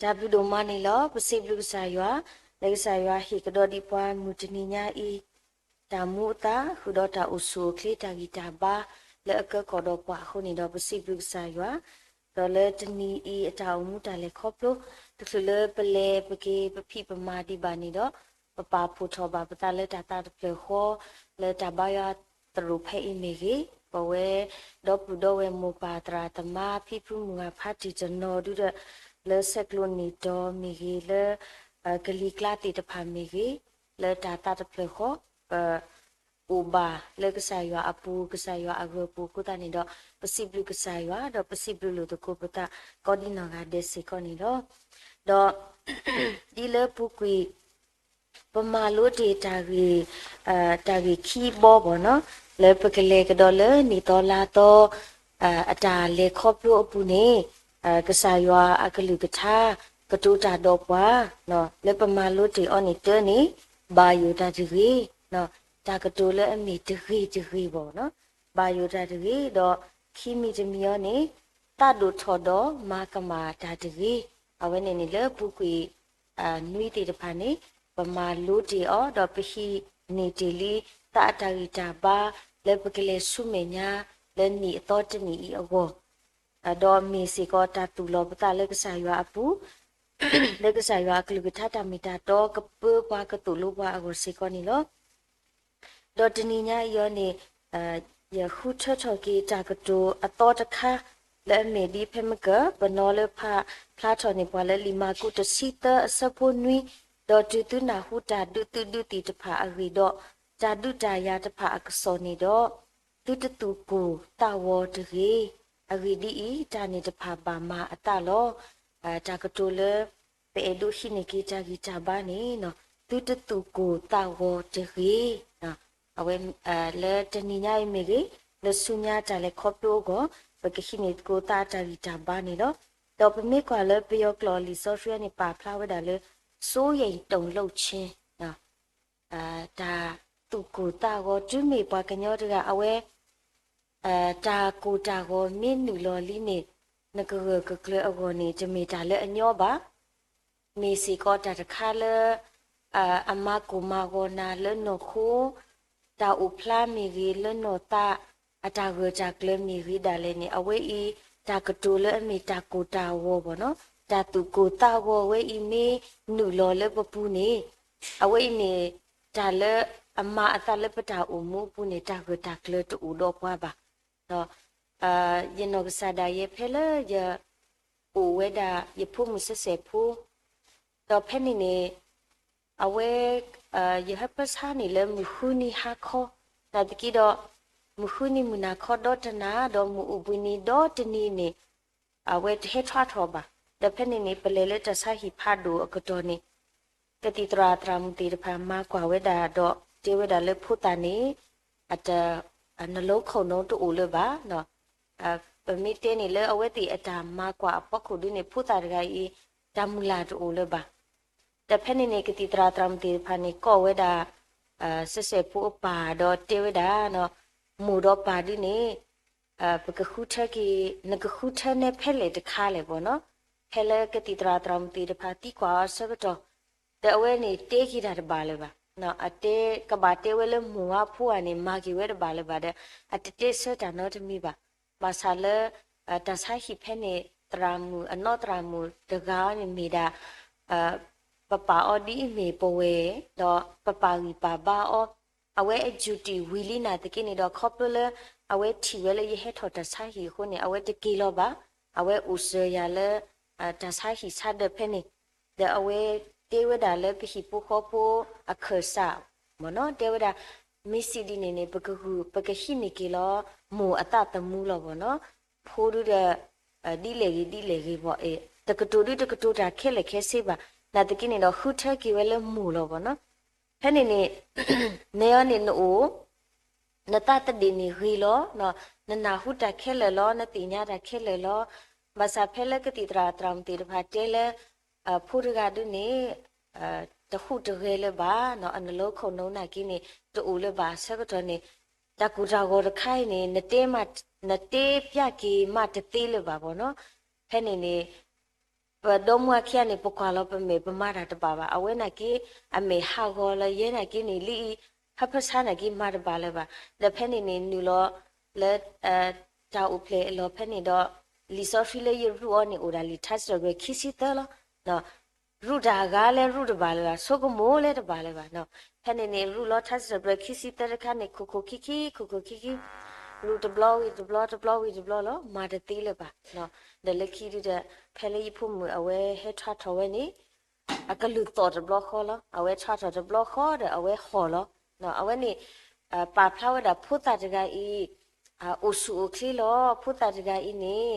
တၢ်ဘျုးဒိၣ်မးန့ၣ်လီၤ. ပစံးဘျုးကစၢ်ယွၤ, လၢကစၢ်ယွၤဟ့ၣ်ကဒီးဒံးပှၤမုၢ်တနံၤညါအံၤ တၢ်မူအသး ဃုာ်ဒီးတၢ်အိၣ်ဆူၣ်အိၣ်ချ့ တၢ်ဂံၢ်တၢ်ဘါ လၢအကဲကီၢ်ဒီးပှၤအဃိန့ၣ်ဒီး ပစံးဘျုးကစၢ်ယွၤ, ဒီးလၢတနံၤအံၤအတၢ်အိၣ်မူတၢ်လဲၤခီဖျိ တချုးလၢပလဲၤပက့ၤပဖံးပမၤဒံးဘၣ်န့ၣ်ဒီး ပပာ်ဖှိၣ်ထီၣ်ဘၣ်ပသးလၢတၢ်သးတဖျၢၣ်ဃီ လၢတၢ်ဘါယွၤသရိာ်ဖဲအံၤမ့ၢ်ဂ့ၤ, ပဝဲဒီပုၢ်ဒီဝဲၢ်မိၢ်ပၢ်သရၣ်သမါ ဖံဖုမုၢ်ဂၤဖးတံၢ်တနီၤဒုဒီး လၢဆဲးကျိးနံၣ်တီၤမ့ၢ်ဂ့ၤ, လၢကလံၤကျါသ့ၣ်တဖၣ်မ့ၢ်ဂ့ၤ, လၢတၢ်သးတဖျၢၣ်ဃီ ပ အိၣ်ဘၣ်လၢကစၢ်ယွၤအပူၤ ကစၢ်ယွၤအဂၢၤပူၤအဃိသတးန့ၣ်ဒီး ပစံးဘျုးကစၢ်ယွၤ ဒီးပစံးဘျုးလိာ်သကိးပသး ကိးဒံနီၢ်ဂၤဒဲးစ့ၢ်ကီးန့ၣ်လီၤ. ဒီး ဒ်လၢပူၤကွံာ် ပမၤလိတ့ၢ်တၢ်ဂ့ၢ် တၢ်ဂ့ၢ်ခံဘီဘီနီၤ လၢပကလဲၤကဒီးလၢနံၣ်သီလါသီ အတၢ်လဲၤခီဖျိအပူၤန့ၣ် ကစၢ်ယွၤအကလုၢ်ကထါ ကတိၤတၢ်ဒီးပှၤ လၢပမၤလိတ့ၢ်အီၤန့ၣ်တၢ်န့ၣ် ဘၣ်ယိၣ်တၢ်တဂ့ၤ, တၢ်ကတိၤလၢအမ့ၢ်တဂ့ၤတဂ့ၤဘီနီၤ ဘၣ်ယိၣ်တၢ်တဂ့ၤ ဒီးခံမံၤတမံၤအီၤန့ၣ် သးဒိၣ်ထီၣ်ဒီးမၤကမၣ်တၢ်တဂ့ၤ, အဝဲန့ၣ်န့ၣ်လၢပူၤကွံာ် နွံသ့ၣ်တဖၣ်န့ၣ် ပမၤလိတ့ၢ်အီၤ ဒီးပဟံးန့ၢ်တ့ၢ်လံ သးအတၢ်ဂံၢ်တၢ်ဘါ လၢပကလဲၤဆူမဲာ်ညါ လၢနံၣ်အသီတနံၣ်အံၤအဂီၢ် ဒီးမ့ၢ်စ့ၢ်ကီးတၢ်သူၣ်လီၤပသးလၢကစၢ်ယွၤအပူၤ လၢကစၢ်ယွၤအကလုၢ်ကထါတၢ်မ့ၢ်တၢ်တီကပၢပှၤကသိၣ်လိပှၤအဂီၢ်စ့ၢ်ကီးန့ၣ်လီၤ. ဒီးတနံၤညါအံၤအီၤန့ၣ် ယဃုထၢထီၣ်က့ၤတၢ်ကတိၤအသီတခါ လၢအမ့ၢ်ဒ်ဖဲမ့ၢ်က ပနီၤလၢဖးဖျါထီၣ်န့ၢ်ပှၤလၢလံာ်မၢ်ကူးတဆံသၢအဆၢဖိနွံ, ဒီးတုၤသုနၢ်ဟူတၢ်ဒုးသုဒုးသ့ၣ်တဖၣ်အဂ့ၢ်ဒီး တၢ်ဒုးတၢ်ယၤတဖၣ်အကစီၣ်န့ၣ်ဒီး သုတသူၣ်ကိၢ်သးဂီၤတဂ့ၤ. အဂ့ၢ်ဒ်အံၤ, တၢ်န့ၣ်တဖၣ်ဘၣ်မၤအသးလီၤ. တၢ်ကတိၤလၢ ပအဲၣ်ဒိးဟံးန့ၢ်က့ၤတၢ်ဂံၢ်တၢ်ဘါန့ၣ် သုတသူၣ်ကိၢ်သးဂီၤတဂ့ၤ. အဝဲ လၢတနံၤညါအံၤမ့ၢ်ဂ့ၤ, လၢဆူညါတၢ်လဲၤခီဖျိအဂီၢ် ပကဟံးန့ၢ်သကိးသးအတၢ်ဂံၢ်တၢ်ဘါန့ၣ်လီၤ. ဒီးပမ့ၢ်ကွၢ်လၢပယီၤကျိာ်လံာ်စီဆှံန့ၣ် ပာ်ဖျါဝဲဒၣ်လၢ စိုးရိမ်တုန်လှုပ်ခြင်း တၢ်သူၣ်ကိၢ်သးဂီၤ တုၤမ့ၢ်ပှၤကညီတဂၤ အဝဲ တၢ်ကိၢ်တၢ်ဂီၤမ့ၢ်နုာ်လီၤလံန့ၣ် နကဂၢၢ်ကကျၢၤအဂီၢ်န့ၣ် တမ့ၢ်တၢ်လၢအညီဘၣ်. မ့ၢ်စ့ၢ်ကီးတၢ်တခါလၢ အမၤကိၢ်မၤဂီၤနၤလၢနီၢ်ခိ တၢ်အိၣ်ဖျါမ့ၢ်ဂ့ၤ လၢနီၢ်သး အတၢ်ဂၢၢ်တၢ်ကျၢၤမ့ၢ်ဂ့ၤဒၣ်လဲာ်န့ၣ် အဝဲအံၤ တၢ်ကတိၤလၢအမ့ၢ်တၢ်ကိၢ်တၢ်ဂီၤဘီနီၤ တၢ်သူၣ်ကိၢ်သးဂီၤဝဲအံၤမ့ၢ်နုာ်လီၤလၢပပူၤန့ၣ် အဝဲအံၤန့ၣ် တၢ်လၢအမၤအသးလၢပတၢ်အိၣ်မူအပူၤန့ၣ် တၢ်ဂၢၢ်တၢ်ကျၢၤတအိၣ်ဒီးပှၤဘၣ်. ဒီး ယနီၢ်ကစၢ်ဒၣ်ယဲဖဲလၢယ အိၣ်ဝဲဒၣ်ယဖိမုၣ်စဲးစဲးဖိ, ဒီးဖဲန့ၣ်န့ၣ် အဝဲ ယဟၢဖၢဆါန့ၣ်လၢမုၢ်ဃုနံၤဟါခီ, နာ်သက့ဒီး မုၢ်ဃုနံၤမုၢ်နၤခီဒီတနၤ ဒီးမုၢ်အိၣ်ဘှံးနံၤဒီတနံၤန့ၣ် အဝဲတဟဲထွါထီၣ်ဘၣ်. ဒီးဖဲန့ၣ်န့ၣ် ပလဲၤလၢတၢ်ဆါဟံၣ်ဖးဒိၣ်အကတီၢ်န့ၣ် ကသံၣ်သရၣ်သရၣ်မုၣ်သ့ၣ်တဖၣ်မၤကွၢ်ဝဲဒၣ် ဒီးတဲဝဲဒၣ်လၢဖိသၣ်န့ၣ် အတ နလုံးခုန်လုံးတအိၣ်လၢၤဘၣ်. ပမ့ၢ်တဲန့ၣ်လၢအဝဲသ့ၣ်အတၢ်မၤကွၢ်အဖီခိၣ်ဒ်န့ၣ် ဖိသၣ်တဂၤအံၤ တၢ်မုၢ်လၢ်တအိၣ်လၢၤဘၣ်. ဒီးဖဲန့ၣ်န့ၣ် ကသံၣ်သရၣ်သရၣ်မုၣ်သ့ၣ်တဖၣ်န့ၣ် ကိးဝဲဒၣ် စဲးစဲးဖိအပၢ်ဒီးတဲဝဲဒၣ် မိၢ်ဒီးပၢ်ဒ်န့ၣ် ပကဃုထၢက့ၤ နကဃုထၢနဲဖဲလဲၣ်တခါလဲၣ်ဘီနီၤ. ဖဲလၢကသံၣ်သရၣ်သရၣ်မုၣ်သ့ၣ်တဖၣ်သံကွၢ်အီၤအဆၢကတီၢ် ဒီးအဝဲန့ၣ်တဲက့ၤတၢ်တဘၣ်လၢၤဘၣ်. အတဲကဘၣ်တဲဝဲလၢမိၢ်ဝါဖိဧါန့ၣ် မၤက့ၤဝဲတဘၣ်လၢၤဘၣ်ဒီး အတတဲဆၢတၢ်နီတမံၤဘၣ်. ဘၣ်ဆၣ်လၢ တၢ်ဆါဟံၣ်ဖဲန့ၣ် သရၣ်မုၣ် အနီၢ်သရၣ်မုၣ်တဂၤန့ၣ်မ့ၢ်ဒၣ် ပပာ်အီၤဒ်အမ့ၢ်ပဝဲၢ် ဒီးပပာ်ဂံၢ်ပာ်ဘါအီၤ, အဝဲအယူၢ်တံၢ်ဝံၤလံနာ်သက့န့ၣ်ဒီး ခီဖျိလၢ အဝဲထံၣ်ဝဲလၢယဟဲထီၣ်တၢ်ဆါဟံၣ်အဃိန့ၣ် အဝဲတက့ၤလီၤဘၣ်. အဝဲအိၣ်စၢၤယၤလၢ တၢ်ဆါဟံၣ်ဆါဒၢးဖဲန့ၣ်, ဒီးအဝဲတဲဝဲဒၣ်လၢပဟံၣ်ဖိဃီဖိအခၢၣ်စးမ့ၢ်နီၤ, တဲဝဲဒၣ် မ့ၢ်စံးဒ်န့ၣ်န့ၣ် ပကဂုာ် ပကဟံးန့ၢ်က့ၤလီၤ မိၢ်အသးသမူလီၤဘီနီၤ. ဖိဒုဒီး ဒ်လဲၣ်ဂ့ၤဒ်လဲၣ်ဂ့ၤဘီ တကတိၤဒုတကတိၤတၢ်ခဲလၢာ်ခဲဆ့ဘၣ်. နာ်သက့န့ၣ်ဒီး ဃုထၢက့ၤဝဲလၢမိၢ်လီၤဘီနီၤ. ဖဲန့ၣ်န့ၣ် နဲအီၤန့ၣ်နအိၣ် နသးသဒ့ၣ်န့ၣ်ဂ့ၤလီၤ, နနၢ်ဟူတၢ်ခဲလၢာ်လီၤ, နသ့ၣ်ညါတၢ်ခဲလၢာ်လီၤ. ဘၣ်ဆၣ်ဖဲလၢကသံၣ်သရၣ်သရၣ်မုၣ်သ့ၣ်တဖၣ်တဲလၢ ဖိတဂၤဒုန့ၣ် တဟူးတဂဲၤလၢၤဘၣ်, အနလုံးခုန်လုံးနာ်က့န့ၣ် တအိၣ်လၢၤဘၣ်အဆၢကတီၢ်န့ၣ် တၢ်ကိၢ်တၢ်ဂီၤတခါအံၤန့ၣ် နတဲပျဲက့ၤမးတသ့လၢၤဘၣ်ဘီနီၤ. ဖဲန့ၣ်န့ၣ် ပဒီမါဝၤခံဂၤန့ၣ် ပကွၢ်လီၤပမဲာ်ပမၤတၢ်တဘၣ်ဘၣ်. အဝဲနာ်က့ အမဲာ်ဟးဂီၤလၢယဲနာ်က့န့ၣ် လၢအံၤ ဟၢဖၢဆါနာ်က့မၤတဘၣ်လၢၤဘၣ်. ဒီးဖဲန့ၣ်န့ၣ် နုာ်လီၤလၢ တၢ်အိၣ်ဖျဲၣ်အလီၢ်ဖဲန့ၣ်ဒီး လံာ်စီဆှံလၢယရူးအီၤန့ၣ်အိၣ်ဒၣ်လံာ်ထါစံးထီၣ်ပတြၢၤခံဆံသၢလီၤ. ရူးတၢ်အဂၤလၢရူးတဘၣ်လၢၤဘၣ်, ဆိကမိၣ်လၢတဘၣ်လၢၤဘၣ်. ဖဲန့ၣ်န့ၣ် ရူးလီၤထါစံးထီၣ်ပတြၢၤခံဆံသၢတခါန့ၣ် ခိၣ်ခိၣ်ခံခံ ခိၣ်ခိၣ်ခံခံ, ရူးတဘျီဝံၤတဘျီ တဘျီဝံၤတဘျီလီၤ, မၤတသ့လၢၤဘၣ်. ဒီးလၢခံဒုဒီး ဖဲလၢယဖိမုၣ်အဝဲဟဲထီၣ်ထီၣ်ဝဲန့ၣ် အကလုၢ်သီၣ်တဘျီဃီလီၤ. အဝဲထီၣ်ထီၣ်တဘျီဃီဒီးအဝဲဟီၣ်လီၤ. အဝဲန့ၣ် ပာ်ဖျါဝဲဒၣ်ဖိသၣ်တဂၤအံၤ အိၣ်ဆူၣ်အိၣ်ချ့လီၤ. ဖိသၣ်တဂၤအံၤန့ၣ်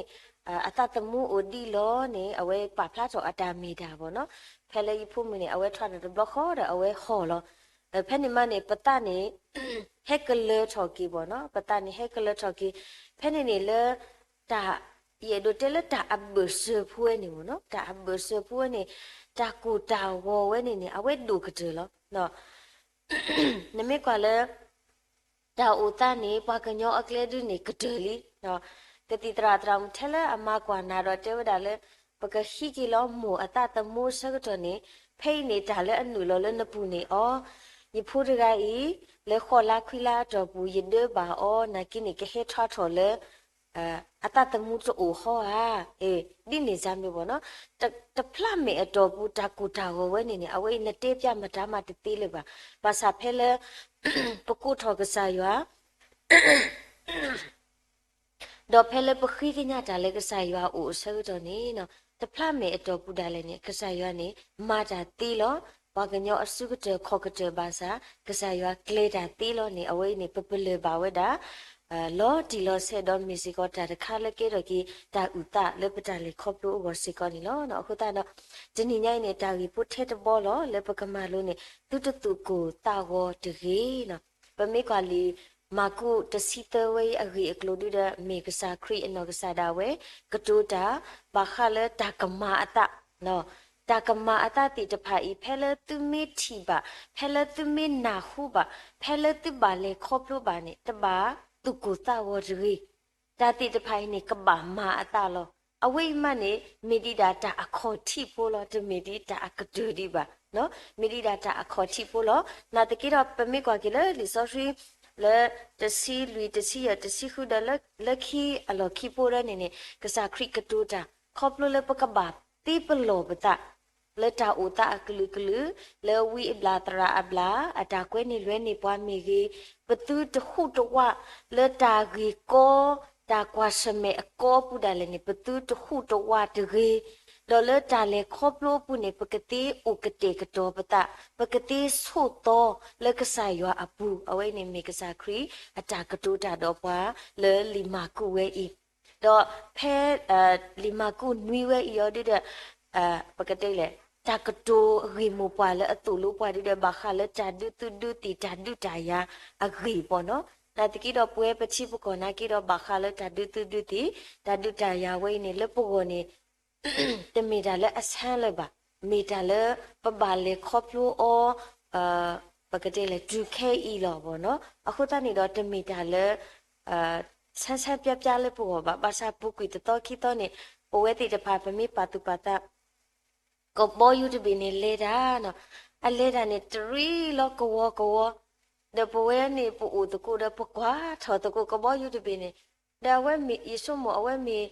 အသးသမူအိၣ်ဒံးလီၤန့ၣ် အဝဲပာ်ဖျါထီၣ်အတၢ်မ့ၢ်တၢ်ဘၣ်နီၤ. ဖဲလၢယဖိမုၣ်န့ၣ် အဝဲထီၣ်ထီၣ်တဘျီဃီဒီးအဝဲဟီၣ်လီၤ. ဖဲန့ၣ်မးန့ၣ် ပသးန့ၣ် ဟဲကလၢထီၣ်က့ၤဘၣ်နီၤ. ပသးန့ၣ်ဟဲကလၢထီၣ်က့ၤ. ဖဲန့ၣ်န့ၣ်လၢ တၢ် ယအဲၣ်ဒိးတဲလၢတၢ်အဘၢၣ်စၢၤဖိဝဲန့ၣ်မ့ၢ်နီၤ, တၢ်အဘၢၣ်စၢၤဖိဝဲန့ၣ် တၢ်ကိၢ်တၢ်ဂီၤဝဲန့ၣ်န့ၣ် အဝဲဒိၣ်ကတၢၢ်လီၤ. နမ့ၢ်ကွၢ်လၢ တၢ်အိၣ်သးန့ၣ် ပှၤကညီအကျဲဒုန့ၣ် ကတၢၢ်လံ. ကသံၣ်သရၣ်သရၣ်မုၣ်ထဲလၢအမၤကွၢ်နၤဒီးတဲဝဲဒၣ်လၢ ပကဟံးက့ၤလီၤမိၢ်အသးသမူအဆၢကတီၢ်န့ၣ် ဖဲအံၤန့ၣ် တၢ်လၢအနုာ်လီၤလၢနပူၤန့ၣ်အီၤ, ယဖိတဂၤအံၤ လၢဃိးလါခွံလါအတီၢ်ပူၤ ယဒၢဘၣ်အီၤ နာ်က့န့ၣ် ကဟဲထီၣ်ထီၣ်လၢ အသးသမူတအိၣ်ဟီဧါ. ဒ်န့ၣ်စ့ၢ်မ့ၢ်ဘၣ်နီၤ, တဖျးမဲာ်အတီၢ်ပူၤ တၢ်ကိၢ်တၢ်ဂီၤဝဲန့ၣ်န့ၣ် အဝဲအံၤနတဲပျးမတၤမးတသ့လၢၤဘၣ်. ဘၣ်ဆၣ်ဖဲလၢ ပကိးထီၣ်ကစၢ်ယွၤ ဒီးဖဲလၢပဃ့ကညးတၢ်လၢကစၢ်ယွၤအအိၣ်အဆၢကတီၢ်န့ၣ် တဖျးမဲာ်အတီၢ်ပူၤဒၣ်လဲာ်န့ၣ် ကစၢ်ယွၤန့ၣ် မၤတၢ်သ့လီၤ. ပှၤကညီအစုကတၢၢ်ခီၣ်ကတၢၢ်ဘၣ်ဆၣ် ကစၢ်ယွၤကျဲၤတၢ်သ့လီၤန့ၣ် အဝဲအံၤန့ၣ် ပပလၢၢ်ဘၣ်ဝဲဒၣ် လီၤတံၢ်လီၤဆဲးဒီးမ့ၢ်စ့ၢ်ကီးတၢ်တခါလၢကဲထီၣ်က့ၤ တၢ်အုၣ်သးလၢပတၢ်လဲၤခီဖျိအဂီၢ်စ့ၢ်ကီးန့ၣ်လီၤ. အဃိသတးဒီး တနံၤညါအံၤန့ၣ် တၢ်ဂ့ၢ်ဖိထဲတဘီလီၤ လၢပကမၤလိန့ၣ် သုတသူၣ်ကိၢ်သးဂီၤတဂ့ၤ. ပမ့ၢ်ကွၢ်လံာ်မၢ်ကူးတဆံသၢဝဲအံၤ အဂ့ၢ်အကျိၤဒုဒီး မ့ၢ်ကစၢ်ခရံာ်အနီၢ်ကစၢ်ဒၣ်ဝဲ ကတိၤတၢ် ဘၣ်ဃးလၢတၢ်ကမၤအသး တၢ်ကမၤအသးသ့ၣ်တဖၣ်အံၤ ဖဲလၢသုမ့ၢ်ထံၣ်ဘၣ် ဖဲလၢသုမ့ၢ်နၢ်ဟူဘၣ် ဖဲလၢသုဘၣ်လဲၤခီဖျိဘၣ်န့ၣ် တဘၣ်သူၣ်ကိၢ်သးဂီၤတဂ့ၤ. တၢ်သ့ၣ်တဖၣ်အံၤန့ၣ် ကဘၣ်မၤအသးလီၤ. အဝဲအံၤမးန့ၣ် မ့ၢ်ဒံးဒၣ်တၢ်အခီၣ်ထံးဖိလီၤ, တမ့ၢ်ဒံးတၢ်အကတၢၢ်ဒံးဘၣ်. မ့ၢ်ဒံးဒၣ်တၢ်အခီၣ်ထံးဖိလီၤ. နာ်သက့ဒီး ပမ့ၢ်ကွၢ်က့ၤလၢလံာ်စီဆှံ လၢတဆံလွံၢ် တဆံယဲၢ် တဆံဃုဒီး လၢခံအလီၢ်ခံဖိဒၣ်န့ၣ်န့ၣ် ကစၢ်ခရံာ်ကတိၤတၢ် ခီဖျိလၢပကဘၣ်သ့ပလီၢ်ပသး လၢတၢ်အိၣ်သးအကလုာ်ကလုာ်, လၢဝံအဘျၣ်သရၣ်အဘျၣ် အတၢ်ကွဲန့ၢ်လွဲန့ၢ်ပှၤမ့ၢ်ဂ့ၤ, ပသုတဟူးတဝး လၢတၢ်ဂ့ၢ်ကီ တၢ်ကွၢ်ဆၢၣ်မဲာ်အကီပူၤဒၣ်လဲာ်န့ၣ် ပသုတဟူးတဝးတဂ့ၤ, ဒီးလၢတၢ်လဲၤခီဖျိအပူၤန့ၣ် ပကသ့အိၣ်ကတဲာ်ကတီၤပသး, ပကသ့ဆိးသီလၢကစၢ်ယွၤအပူၤ, အဝဲန့ၣ်မ့ၢ်ကစၢ်ခရံာ်အတၢ်ကတိၤတၢ်ဒီးပှၤ လၢလံာ်မၢ်ကူးဝဲအံၤ ဒီးဖဲ လံာ်မၢ်ကူးနွံဝဲအံၤအီၤဒုဒီး ပကတဲလဲၣ် တၢ်ကတိၤအဂ့ၢ်မိၢ်ပှၢ်လၢအသိၣ်လိပှၤဒုဒီး ဘၣ်ဃးလၢတၢ်ဒုးသုဒုးသ့ၣ် တၢ်ဒုးတၢ်ယၤအဂ့ၢ်ပီၤနီၤ. နာ်သက့ဒီး ပဝဲပထံပကီၢ်နာ်က့ဒီး ဘၣ်ဃးလၢတၢ်ဒုးသုဒုးသ့ၣ် တၢ်ဒုးတၢ်ယၤဝဲအံၤန့ၣ် လၢပဂီၢ်န့ၣ် တမ့ၢ်တၢ်လၢအဆန်းလၢၤဘၣ်, မ့ၢ်တၢ်လၢပဘၣ်လဲၤခီဖျိအီၤ ပကတဲလဲၣ် တုၤခဲအံၤလီၤဘီနီၤ. အဃိသတးန့ၣ်ဒီး တမ့ၢ်တၢ်လၢ ဆန်းဆန်းပြပြလၢပဂီၢ်ဘၣ်. ဘၣ်ဆၣ်ပူၤကွံာ်တသီခံသီန့ၣ် ပဝဲသ့ၣ်တဖၣ် ပမ့ၢ်ပာ်သူၣ်ပာ်သး ကဘီယူၤတဘ့ၣ်န့ၣ်လဲၤတၢ်နီၤ, အလဲၤတၢ်န့ၣ် တရံးလီၤကဝီၤကဝီၤ, ဒီးပဝဲန့ၣ် ပအိၣ်သကိးဒီး ပကွၢ်ထီၣ်သကိးကဘီယူၤတဘ့ၣ်န့ၣ်, ဒီးအဝဲမ့ၢ် ယဆိကမိၣ်အဝဲမ့ၢ်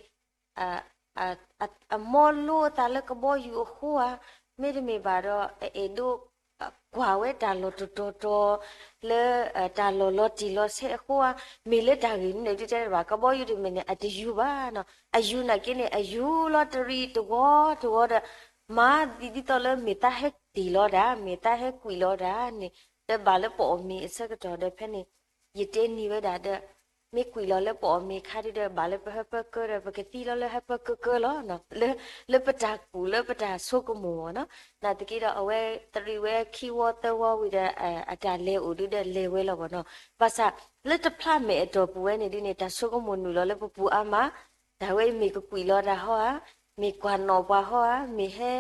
အမီလိအသးလၢကဘီယူၤအဃိဧါ, မ့တမ့ၢ်ဘၣ်ဒီး အအဲၣ်ဒိး ကွၢ်ဝဲတၢ်လီၢ်တတီၤတီၤ လၢ တၢ်လီၢ်လီၤတံၢ်လီၤဆဲးအဃိဧါ, မ့ၢ်လၢတၢ်ဂ့ၢ်မနုၤဒုတဲတဘၣ် ကဘီယူၤတမ့ၢ်န့ၣ် အတယူၤဘၣ်နီၤ, အယူၤနာ်က့န့ၣ် အယူၤလီၤတရံးတဝီတဝီဒီး မၤဒ်သိးလၢမ့ၢ်သးဟဲတ့ၢ်လီၤတၢ် မ့ၢ်သးဟဲကွံာ်လီၤတၢ်န့ၣ် ဒီးဘၣ်လၢပအီၣ်မ့ၤအဆၢကတီၢ်ဒီး ဖဲန့ၣ် ယတဲနံၤဝဲဒၣ်ဒီး မ့ၢ်ကွံာ်လီၤလၢပအီၣ်မ့ၤခါဒုဒီး ဘၣ်လၢပဟၢဖၢကၢဒီး ပကသံလီၤလၢဟၢဖၢကၢကၢလီၤနီၤ, လၢ လၢပတၢ်ကူၣ်လၢပတၢ်ဆိကမိၣ်ဘီနီၤ. နာ်သက့ဒီး အဝဲတရံးဝဲခံဝီသၢဝီဝံၤဒီး အတၢ်လဲၤအိၣ်ဒုဒီးလဲၤဝဲလီၤဘီနီၤ. ဘၣ်ဆၣ် လၢတဖျးမဲာ်အတီၢ်ပူၤဝဲန့ၣ်ဒုန့ၣ် တၢ်ဆိကမိၣ်နုာ်လီၤလၢပပူၤအါမး, တၢ်ဝဲအံၤမ့ၢ်ကကွံာ်လီၤတၢ်ဟီဧါ, မ့ၢ်ကွၢ်နီၣ်ပှၤဟီဧါ, မ့ၢ်ဟဲ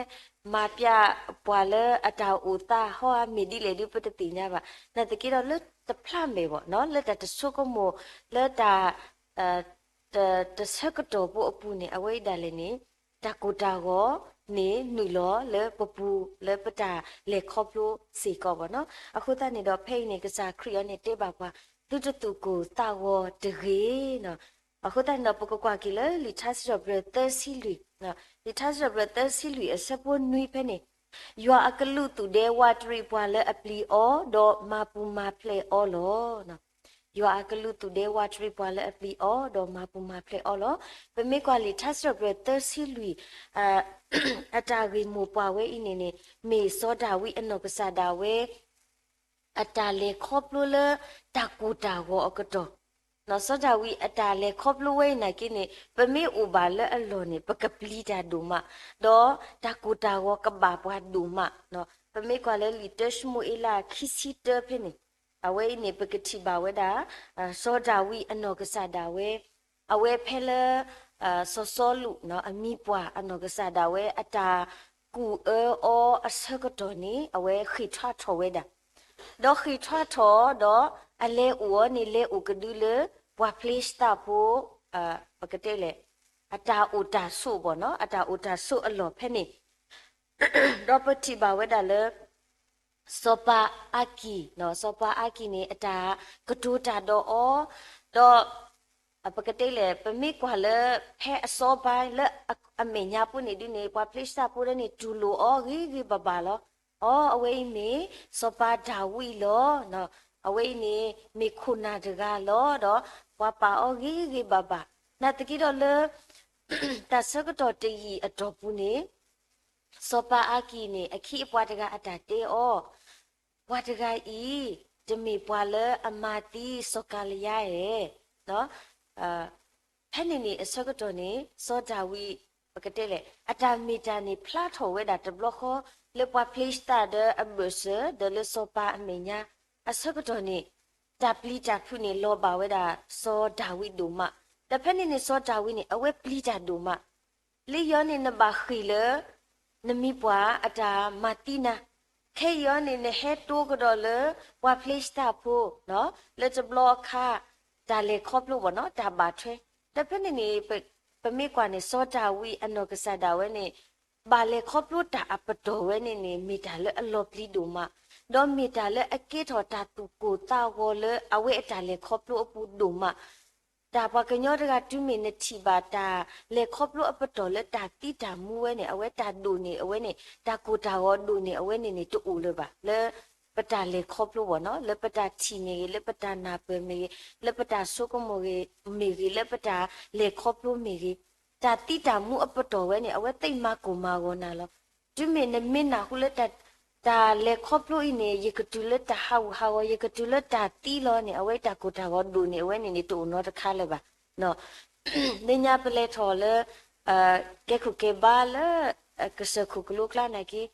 မၤပျးပှၤလၢအတၢ်အိၣ်သးဟီဧါ, မ့ၢ်ဒ်လဲၣ်ဒုပတသ့ၣ်ညါဘၣ်. နာ်သက့ဒီးလၢတဖျးမဲာ်ဘီနီၤ, လၢတၢ်တဆိကမိၣ် လၢတၢ် တ တဆၢကတီၢ်ဖိအပူၤန့ၣ် အဝဲအံၤဒၣ်လဲာ်န့ၣ် တၢ်ကိၢ်တၢ်ဂီၤ ပကစၢ်ခရံာ်န့ၣ်နုာ်လီၤလၢပပူၤလၢပတၢ်လဲၤခီဖျိစ့ၢ်ကီးဘၣ်နီၤ. အဃိသတးန့ၣ်ဒီး ဖဲအံၤန့ၣ် ကစၢ်ခရံာ်အံၤန့ၣ်တဲဘၣ်ပှၤ, သုတသူၣ်ကိၢ်သးဂီၤတဂ့ၤနီၤ. အဃိသတးန့ၣ်ဒီး ပကကွၢ်က့ၤလၢလံာ်ထါစံးထီၣ်ပတြၢၤသၢဆံလွံၢ်, လံာ်ထါစံးထီၣ်ပတြၢၤသၢဆံလွံၢ်အဆၢဖိနွံဖဲန့ၣ်, ယွၤအကလူးသူၣ်ဒဲဝးတရံးပှၤလၢအပျံၤအီၤ, ဒီးမၤပူၤမၤဖျဲးအီၤလီၤ. ယွၤအကလူးသူၣ်ဒဲဝးတရံးပှၤလၢအပျံၤအီၤ, ဒီးမၤပူၤမၤဖျဲးအီၤလီၤ. ပမ့ၢ်ကွၢ်လံာ်ထါစံးထီၣ်ပတြၢၤသၢဆံလွံၢ် အတၢ်ဂ့ၢ်မိၢ်ပှၢ်ဝဲအံၤန့ၣ်န့ၣ် မ့ၢ်စီၤဒၤဝံးအနီၢ်ကစၢ်ဒၣ်ဝဲ အတၢ်လဲၤခီဖျိလၢတၢ်ကိၢ်တၢ်ဂီၤအကတီၢ်, စီၤဒၤဝံးအတၢ်လဲၤခီဖျိဝဲအံၤနာ်က့န့ၣ် ပမ့ၢ်အိၣ်ဘၣ်လၢအလီၢ်န့ၣ် ပကပျံၤတၢ်ဒိၣ်မး, ဒီးတၢ်ကိၢ်တၢ်ဂီၤကဘၣ်ပှၤဒိၣ်မး. ပမ့ၢ်ကွၢ်လၢလံာ်တၢၡမူၤအ့လးခံဆံတၢဖဲန့ၣ်, အဝဲအံၤန့ၣ် ပကထံၣ်ဘၣ်ဝဲဒၣ် စီၤဒၤဝံးအနီၢ်ကစၢ်ဒၣ်ဝဲ အဝဲဖဲလၢ စီၤစီလူး အမံၤပှၢ်အနီၢ်ကစၢ်ဒၣ်ဝဲ အတၢ်ကူၣ်အၢအီၤအဆၢကတီၢ်န့ၣ် အဝဲဃ့ၢ်ထွါထီၣ်ဝဲဒၣ်, ဒီးဃ့ၢ်ထွါထီၣ်ဒီး အလဲၤအိၣ်အီၤန့ၣ် လဲၤအိၣ်ကဒုလၢ ပှၤဖလ့ၡသးဖိ ပကတဲလဲၣ် အတၢ်အိၣ်တၢ်ဆိးဘၣ်နီၤ, အတၢ်အိၣ်တၢ်ဆိးအလီၢ်ဖဲန့ၣ်, ဒီးပထံၣ်ဘၣ်ဝဲဒၣ်လၢ စီၤပၤအၤကံၣ်, စီၤပၤအၤကံၣ်န့ၣ် အတၢ်ကတိၤတၢ်ဒီးအီၤ, ဒီး ပကတဲလဲၣ် ပမ့ၢ်ကွၢ်လၢ ဖဲအစီၤပၤလၢအမဲာ်ညါဖိန့ၣ်ဒုန့ၣ် ပှၤဖလ့ၡသးဖိဒၣ်န့ၣ် တူၢ်လိာ်အီၤဂ့ၤဂ့ၤဘၣ်ဘၣ်လီၤ. အိ အဝဲအံၤမ့ၢ်စီၤပၤဒၤဝံးလီၤ. အဝဲအံၤန့ၣ် မ့ၢ်ခိၣ်နၢ်တဂၤလီၤ. ဒီးပှၤပာ်အီၤဂ့ၤဂ့ၤဘၣ်ဘၣ်. နာ်သက့ဒီးလၢ တၢ်ဆၢကတီၢ်တယံာ်အတီၢ်ပူၤန့ၣ် စီၤပၤအၤကံၣ်န့ၣ် အခံအပှၤတဂၤအတၢ်တဲအီၤ, ပှၤတဂၤအံၤ တမ့ၢ်ပှၤလၢအမၤသံစီၤကၤလယါဧါ. ဖဲန့ၣ်န့ၣ်အဆၢကတီၢ်န့ၣ် စီၤဒၤဝံး ပကတဲလဲၣ် အတၢ်မ့ၢ်တၢ်န့ၣ်ဖျါထီၣ်ဝဲဒၣ်တဘျီဃီ လၢပှၤဖလ့ၡသးဒီးအဘၢၣ်စၢၤ ဒီးလၢစီၤပၤအမဲာ်ညါ အဆၢကတီၢ်န့ၣ် တၢ်ပျံၤတၢ်ဖုးန့ၣ် လီၤဘၣ်ဝဲဒၣ်စီၤဒၤဝံးဒိၣ်မး. ဒီးဖဲန့ၣ်န့ၣ် စီၤဒၤဝံးန့ၣ် အဝဲပျံၤတၢ်ဒိၣ်မး လၢယီၤန့ၣ် နဘၣ်ဃ့ၢ်လၢ နမံၤပှၢ်အတၢ်မၤသံနၤ, ခဲအံၤအီၤန့ၣ် နဟဲတိကဒီးလၢ ပှၤဖလ့ၡသးဖိ လၢတဘျီအခါ တၢ်လဲၤခီဖျိဘၣ်နီၤ တၢ်ဘၣ်ထွဲ. ဒီးဖဲန့ၣ်န့ၣ် ပမ့ၢ်ကွၢ်န့ၣ် စီၤဒၤဝံးအနီၢ်ကစၢ်ဒၣ်ဝဲန့ၣ် ဘၣ်လဲၤခီဖျိတၢ်အပတီၢ်ဝဲန့ၣ်န့ၣ် မ့ၢ်တၢ်လၢအလီၤပျံၤဒိၣ်မး, ဒီးမ့ၢ်တၢ်လၢအကဲထီၣ်တၢ်သူၣ်ကိၢ်သးဂီၤလၢအဝဲအတၢ်လဲၤခီဖျိအပူၤဒိၣ်မး တၢ်ပှၤကညီတဂၤ တုၤမ့ၢ်နထံၣ်ဘၣ်တၢ်လဲၤခီဖျိအပတီၢ်လၢတၢ်သံတၢ်မူဝဲန့ၣ် အဝဲတၢ်ဒိၣ်န့ၢ်အဝဲန့ၣ် တၢ်ကိၢ်တၢ်ဂီၤဒိၣ်န့ၢ်အဝဲန့ၣ်န့ၣ် တအိၣ်လၢၤဘၣ် လၢပတၢ်လဲၤခီဖျိဘၣ်နီၤ လၢပတၢ်ထံၣ်မ့ၢ်ဂ့ၤ လၢပတၢ်နၢ်ပၢၢ်မ့ၢ်ဂ့ၤ လၢပတၢ်ဆိကမိၣ်ဂ့ၤမ့ၢ်ဂ့ၤ လၢပတၢ်လဲၤခီဖျိမ့ၢ်ဂ့ၤ တၢ်သံတၢ်မူအပတီၢ်ဝဲန့ၣ် အဝဲသ့ၣ်မၤကိၢ်မၤဂီၤနၤလီၤ. တုၤမ့ၢ်နမ့ၢ်နၢ်ဟူလၢ တၢ်လဲၤခီဖျိအံၤန့ၣ် ယကတုၤလၢတၢ်ဟးဂူာ်ဟးဂီၤ ယကတုၤလၢတၢ်သံလီၤန့ၣ် အဝဲတၢ်ကိၢ်တၢ်ဂီၤဒိၣ်န့ၢ်အဝဲန့ၣ်န့ၣ် တအိၣ်နီတခါလၢၤဘၣ်. လၢညါပလဲၤထီၣ်လၢ ကဲခိၣ်ကဲဘါလၢ ကစၢၢ်ခိၣ်ကလိကျါနာ်က့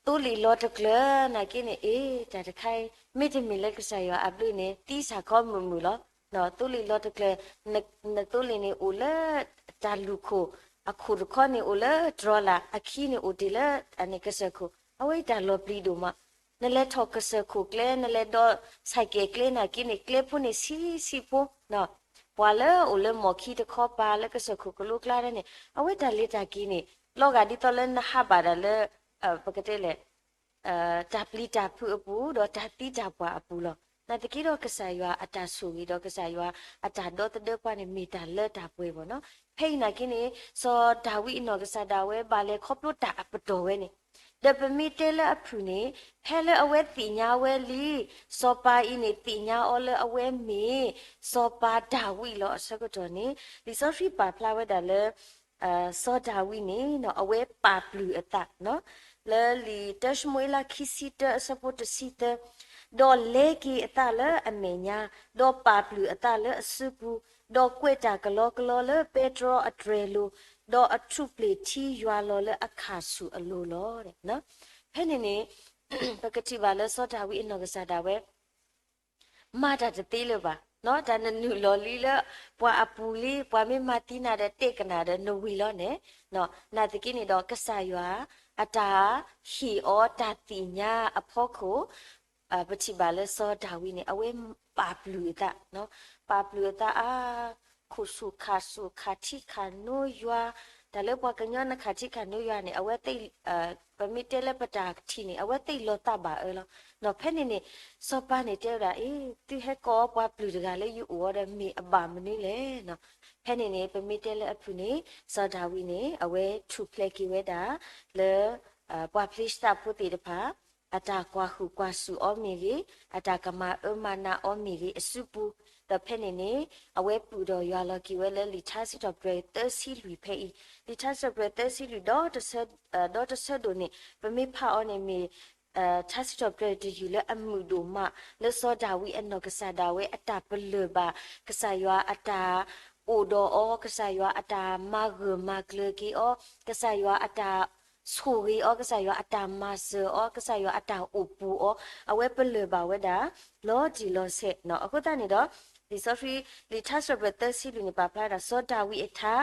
သိလ့ၣ်လီၤတကျၢၤနာ်က့န့ၣ် အ့ တၢ်တခါအံၤ မ့တမ့ၢ်လၢကစၢ်ယွၤအဘျုးန့ၣ် သံစ့ၢ်ကီးမုာ်မုာ်လီၤ. သိလ့ၣ်လီၤတကျၢၤ နသိလ့ၣ်န့ၣ်အိၣ်လၢ တၢ်လူၢ်ခိၣ် အခိၣ်တခီန့ၣ်အိၣ်လၢတြီၤလၢ် အခံန့ၣ်အိၣ်တ့ၢ်လၢ အန့ၣ်ကစၢၢ်ခိၣ် အဝဲတၢ်လီၤပျံၤဒိၣ်မး. နလဲၤထီၣ်ကစၢၢ်ခိၣ်ကျဲ နလဲၤဒီး ဆဲးကဲးကျဲနာ်က့န့ၣ် ကျဲဖိန့ၣ်ဆံးဆံးဖိ ပှၤလၢအိၣ်လၢမီၢ်ခံတခီပၤလၢကစၢၢ်ခိၣ်ကလိကျါန့ၣ် အဝဲတၢ်လဲၤတၢ်က့ၤန့ၣ် လီၤဂာ်ဒ်သိးလၢနဟးဘၣ်ဒၣ်လၢ ပကတဲလဲၣ် တၢ်ပျံၤတၢ်ဖုးအပူၤ ဒီးတၢ်သံတၢ်ပှၢ်အပူၤလီၤ. နာ်သက့ဒီးကစၢ်ယွၤအတၢ်ဆိၣ်ဂ့ၤဒီးကစၢ်ယွၤအတၢ်ဒီသဒၢပှၤန့ၣ် မ့ၢ်တၢ်လၢတၢ်ပှဲၤဘၣ်နီၤ. ဖဲအံၤနာ်က့န့ၣ် စီၤဒၤဝံးအနီၢ်ကစၢ်ဒၣ်ဝဲ ဘၣ်လဲၤခီဖျိတၢ်အပတီၢ်ဝဲန့ၣ် ဒီးပမ့ၢ်တဲလၢအဖုၣ်န့ၣ် ဖဲလၢအဝဲသ့ၣ်ညါဝဲလံ စီၤပၤအံၤန့ၣ် သ့ၣ်ညါအီၤလၢအဝဲမ့ၢ် စီၤပၤဒၤဝံးလီၤအဆၢကတီၢ်န့ၣ် လံာ်စီဆှံပာ်ဖျါဝဲဒၣ်လၢ စီၤဒၤဝံးန့ၣ် အဝဲပာ်ပျုၢ်အသး လၢလံာ်တၢၡမူၤအ့လးခံဆံတၢ အဆၢဖိတဆံသၢ, ဒီးလဲက့ၤအသးလၢအမဲာ်ညါ, ဒီးပာ်ပျုၢ်အသးလၢအစုပူၤ, ဒီးကွဲးတၢ်ကလီကလီလၢပဲတြီအတြဲၤလိၤ, ဒီးအထူးပျ့ၤထံယွၤလီၤလၢအခၣ်ဆူၣ်အလိၤလီၤ. ဖဲန့ၣ်န့ၣ် ပကထံၣ်ဘၣ်လၢစီၤဒၤဝံးအနီၢ်ကစၢ်ဒၣ်ဝဲ မၤတၢ်တသ့လၢၤဘၣ်. တၢ်နနုာ်လီၤလံလၢ ပှၤအပူၤလံ ပှၤမ့ၢ်မၤသံနၤဒီးတဲကနၣ်ဒီးနဝံၤလီၤန့ၣ်, နာ်သက့န့ၣ်ဒီး ကစၢ်ယွၤ အတၢ်ဟ့ၣ်အီၤတၢ်သ့ၣ်ညါအဖီခိၣ် ပထံၣ်ဘၣ်လၢစီၤဒၤဝံးန့ၣ် အဝဲပာ်ပျုၢ်အသး, ပာ်ပျုၢ်အသးအါ, ခိၣ်ဆူၣ်ခၣ်ဆူၣ် ခၣ်ထံခၣ်နိယွၤ တၢ်လၢပှၤကညီနခးထံခးနွံယွၤန့ၣ် အဝဲသ့ၣ် ပမ့ၢ်တဲလၢပတၢ်ထံၣ်န့ၣ် အဝဲသ့ၣ်လီၤသးဘၣ်အၢလီၤ. ဒီးဖဲန့ၣ်န့ၣ် စီၤပၤန့ၣ်တဲဝဲဒၣ် အ့ သုဟဲကိးအီၤပှၤပျုၢ်တဂၤလၢယအိၣ်အီၤဒီးမ့ၢ်အဘၣ်မနုၤလဲၣ်. ဖဲန့ၣ်န့ၣ် ပမ့ၢ်တဲလၢအဖုၣ်န့ၣ် စီၤဒၤဝံးန့ၣ် အဝဲထူၣ်ဖျဲးက့ၤဝဲဒၣ် လၢ ပှၤဖလ့ၡသးဖိသ့ၣ်တဖၣ် အတၢ်ကွၢ်ဟုၣ်ကွၢ်စူၣ်အီၤမ့ၢ်ဂ့ၤ, အတၢ်ကမၤအၢမၤနးအီၤမ့ၢ်ဂ့ၤအစုပူၤ, ဒီးဖဲန့ၣ်န့ၣ် အဝဲပုၢ်ဒီးယွၤလီၤက့ၤဝဲလၢ လံာ်ထါစံးထီၣ်ပတြၢၤသၢဆံလွံၢ်ဖဲအံၤ. လံာ်ထါစံးထီၣ်ပတြၢၤသၢဆံလွံၢ် ဒီတဆၢ ဒီတဆၢဒိၣ်န့ၣ် ပမ့ၢ်ဖးအီၤန့ၣ်မ့ၢ် ထါစံးထီၣ်ပတြၢၤတယုၢ်လၢအမုာ်ဒိၣ်မး လၢစီၤဒၤဝံးအနီၢ်ကစၢ်ဒၣ်ဝဲအတၢ်ပလၢၢ်ဘၣ် ကစၢ်ယွၤအတၢ်အိၣ်ဒီးအီၤ, ကစၢ်ယွၤအတၢ်မၤဂၢၢ်မၤကျၢၤက့ၤအီၤ, ကစၢ်ယွၤအတၢ်ဆိၣ်ဂ့ၤအီၤ, ကစၢ်ယွၤအတၢ်မၤစၢၤအီၤ, ကစၢ်ယွၤအတၢ်အိၣ်ပူၤအီၤ, အဝဲပလၢၢ်ဘၣ်ဝဲဒၣ် လီၤတံၢ်လီၤဆဲးနီၤ. အဃိသတးန့ၣ်ဒီး လံာ်စီဆှံ လံာ်ထါစံးထီၣ်ပတြၢၤသၢဆံလွံၢ်န့ၣ် ပာ်ဖျါဝဲဒၣ် စီၤဒၤဝံးအထါ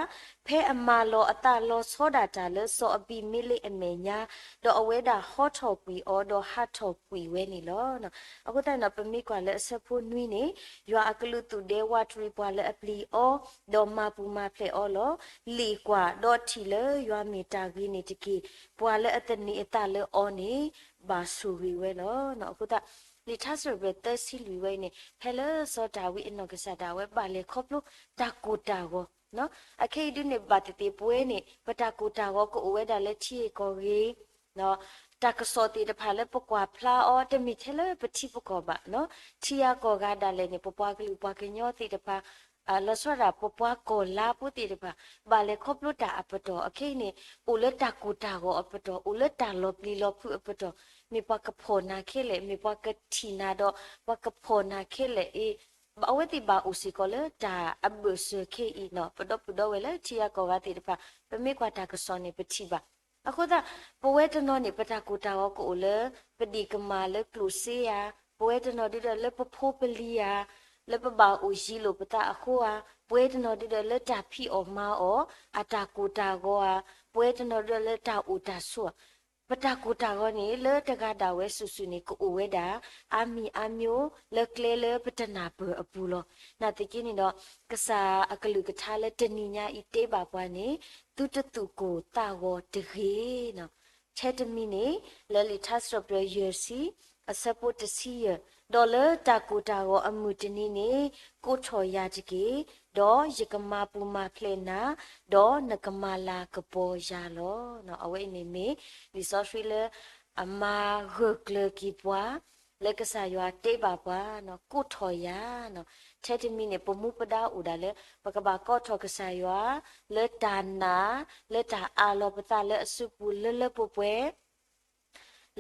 ဖဲအမၤလီၤအသးလီၤဆီဒၣ်တၢ်လၢစီၤအဘံၤမ့လ့းအမဲာ်ညါ, ဒီးအဝဲဒၣ်ဟီထီၣ်ကွံာ်အီၤ ဒီးဟးထီၣ်ကွံာ်ဝဲန့ၣ်လီၤ. အဃိသတးန့ၣ်ဒီး ပမ့ၢ်ကွၢ်လၢအဆၢဖိနွံန့ၣ် ယွၤအကလူးသူၣ်ဒဲဝးတရံးပှၤလၢအပျံၤအီၤ, ဒီးမၤပူၤမၤဖျဲးအီၤလီၤ. လ့ၣ်ကွၢ်, ဒီးထံၣ်လၢယွၤမ့ၢ်တၢ်ဂ့ၤန့ၣ်တက့ၢ်. ပှၤလၢအသန့ၤအသးလၢအီၤန့ၣ် ဘၣ်ဆိၣ်ဂ့ၤဝဲလီၤ. အဃိသတး လံာ်ထါစံးထီၣ်ပတြၢၤသၢဆံလွံၢ်ဝဲအံၤန့ၣ် ဖဲလၢစီၤဒၤဝံးအနီၢ်ကစၢ်ဒၣ်ဝဲဘၣ်လဲၤခီဖျိတၢ်ကိၢ်တၢ်ဂီၤ အခဲအံၤဒုးန့ၣ် ဘၣ်သ့ၣ်သ့ၣ်ပဝဲန့ၣ် ပတၢ်ကိၢ်တၢ်ဂီၤကအိၣ်ဝဲဒၣ်လၢထံဂ့ၢ်ကီၢ်ဂ့ၢ်, တၢ်ကစီၣ်သ့ၣ်တဖၣ်လၢပကွၢ်ဖျါအီၤ တမ့ၢ်ထဲလၢပထံပကီၢ်ဘၣ်, ထံဂၤကီၢ်ဂၤဒၣ်လဲာ်န့ၣ် ပပှၤကလုာ်ပှၤကညီသ့ၣ်တဖၣ် လီၤဆီဒၣ် ပပှၤကီၢ်လါဖိသ့ၣ်တဖၣ် ဘၣ်လဲၤခီဖျိတၢ်အပတီၢ် အခဲအံၤန့ၣ် အိၣ်လၢတၢ်ကိၢ်တၢ်ဂီၤအပတီၢ်, အိၣ်လၢတၢ်လီၤပျံၤလီၤဖုးအပတီၢ်, မ့ၢ်ပှၤကဖီၣ်နၤခဲလၢာ်, မ့ၢ်ပှၤကထံၣ်နၤဒီး ပှၤကဖီၣ်နၤခဲလၢာ်အံၤ အဝဲသ့ၣ်ဘၣ်အိၣ်စ့ၢ်ကီးလၢတၢ်အဘၢၣ်စၢၤခဲအံၤနီၤ. ပဒီပုၢ်ဒီဝဲၢ်လၢထံဂၤကီၢ်ဂၤသ့ၣ်တဖၣ် ပမ့ၢ်ကွၢ်တၢ်ကစီၣ်န့ၣ် ပထံၣ်ဘၣ်. အဃိသတး ပဝဲတနီၤန့ၣ် ပတၢ်ကိၢ်တၢ်ဂီၤကအိၣ်လၢ ပဒ့ၣ်ကမၢ်လၢကျိၣ်စ့ဧါ, ပဝဲတနီၤဒုဒီးလၢပဖိပလံၤဧါ, လၢပဘၣ်အိၣ်ယံၤလိာ်ပသးအဃိဧါ, ပဝဲတနီၤဒုဒီးလၢတၢ်ဖံးအီၣ်မၤအီၣ် အတၢ်ကိၢ်တၢ်ဂီၤဧါ, ပဝဲတနီၤဒုဒီးလၢတၢ်အိၣ်တၢ်ဆိးဧါ ပတၢ်ကိၢ်တၢ်ဂီၤန့ၣ် လၢတဂၤဒၣ်ဝဲစုာ်စုာ်န့ၣ် ကအိၣ်ဝဲဒၣ် အါမံၤအါမျိုး လၢကျဲလၢပတနၢ်ပၢၢ်အပူၤလီၤ. နာ်သက့န့ၣ်ဒီး ကစၢ်အကလုၢ်ကထါလၢတနံၤညါအံၤတဲဘၣ်ပှၤန့ၣ် သုတသူၣ်ကိၢ်သးဂီၤတဂ့ၤ. ထဲတမံၤန့ၣ် လၢလံာ်ထါစံးထီၣ်ပတြၢၤယဲၢ်ဆံ အဆၢဖိတဆံယဲၢ်, ဒီးလၢတၢ်ကိၢ်တၢ်ဂီၤအမုၢ်တနံၤန့ၣ် ကိးထီၣ်ယၤတက့ၢ်, ဒီးယကမၤပူၤမၤဖျဲးနၤ, ဒီးနကမၤလၤကပီၤယၤလီၤ. အဝဲအံၤန့ၣ်မ့ၢ် လံာ်စီဆှံလၢအမၤဂၢၢ်ကျၢၤက့ၤပှၤ လၢကစၢ်ယွၤတဲဘၣ်ပှၤ ကိးထီၣ်ယၤ, ထဲတမံၤန့ၣ် ပမူပဒါအိၣ်ဒၣ်လၢ ပကဘၣ်ကိးထီၣ်ကစၢ်ယွၤ လၢတၢ်နာ် လၢတၢ်အးလီၤပသးလၢအစုပူၤလၢလၢပှဲၤပှဲၤ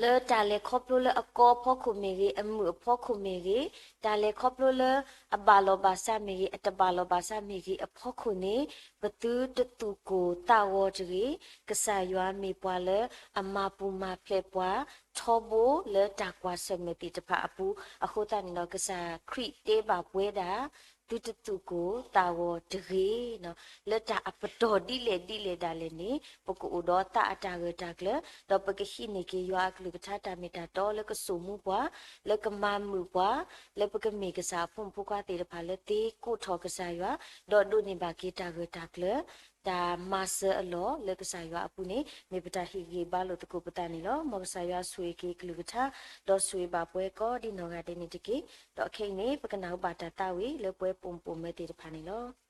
လၢတၢ်လဲၤခီဖျိလၢအကီအဖီခိၣ်မ့ၢ်ဂ့ၤ, အမုာ်အဖီခိၣ်မ့ၢ်ဂ့ၤ, တၢ်လဲၤခီဖျိလၢအဘၣ်လီၤဘၣ်စးမ့ၢ်ဂ့ၤ, အတဘၣ်လီၤဘၣ်စးမ့ၢ်ဂ့ၤအဖီခိၣ်န့ၣ် ပသုတသူၣ်ကိၢ်သးဂီၤတဂ့ၤ. ကစၢ်ယွၤမ့ၢ်ပှၤလၢအမၤပူၤမၤဖျဲးပှၤ ထီဘိလၢတၢ်ကွၢ်ဆၢၣ်မဲာ်သ့ၣ်တဖၣ်အပူၤ, အဃိသတးန့ၣ်ဒီး ကစၢ်ခရံာ်တဲဘၣ်ပဝဲဒၣ် သုတသူၣ်ကိၢ်သးဂီၤတဂ့ၤ. လၢတၢ်အပတီၢ်ဒ်လဲၣ်ဒ်လဲၣ်ဒၣ်လဲာ်န့ၣ် ပကအိၣ်ဒီးသးအတၢ်ဂၢၢ်တၢ်ကျၢၤ, ဒီးပကဟံးန့ၢ်က့ၤယွၤအကလုၢ်ကထါတၢ်မ့ၢ်တၢ်တီလၢကစိာ်မူပှၤ, လၢကမၤမုာ်ပှၤ, လၢပကမ့ၢ်ကစၢ်အဖိမုၣ်ဖိခွါသ့ၣ်တဖၣ်လၢသ့ကိးထီၣ်ကစၢ်ယွၤ, ဒီးဒိးန့ၢ်ဘၣ်က့ၤတၢ်ဂၢၢ်တၢ်ကျၢၤ တၢ်မၤစၢၤအလီၢ်လၢကစၢ်ယွၤအပူၤန့ၣ် မ့ၢ်ပတၢ်ဟ့ၣ်ဂံၢ်ဘါလိာ်သကိးပသးန့ၣ်လီၤ. မ်ကစၢ်ယွၤဆိၣ်ဂ့ၤက့ၤကလုၢ်ကထါ, ဒီးဆိၣ်ဂ့ၤဘၣ်ပှၤကိးဒ်နီၢ်ဂၤဒဲးန့ၣ်တက့ၢ်. ဒီးခဲအံၤန့ၣ် ပကနၢ်ဟူဘၣ်တၢ်သးဝံၣ်လၢပှၤပိာ်မုၣ်ပိာ်မၢၤသ့ၣ်တဖၣ်န့ၣ်လီၤ.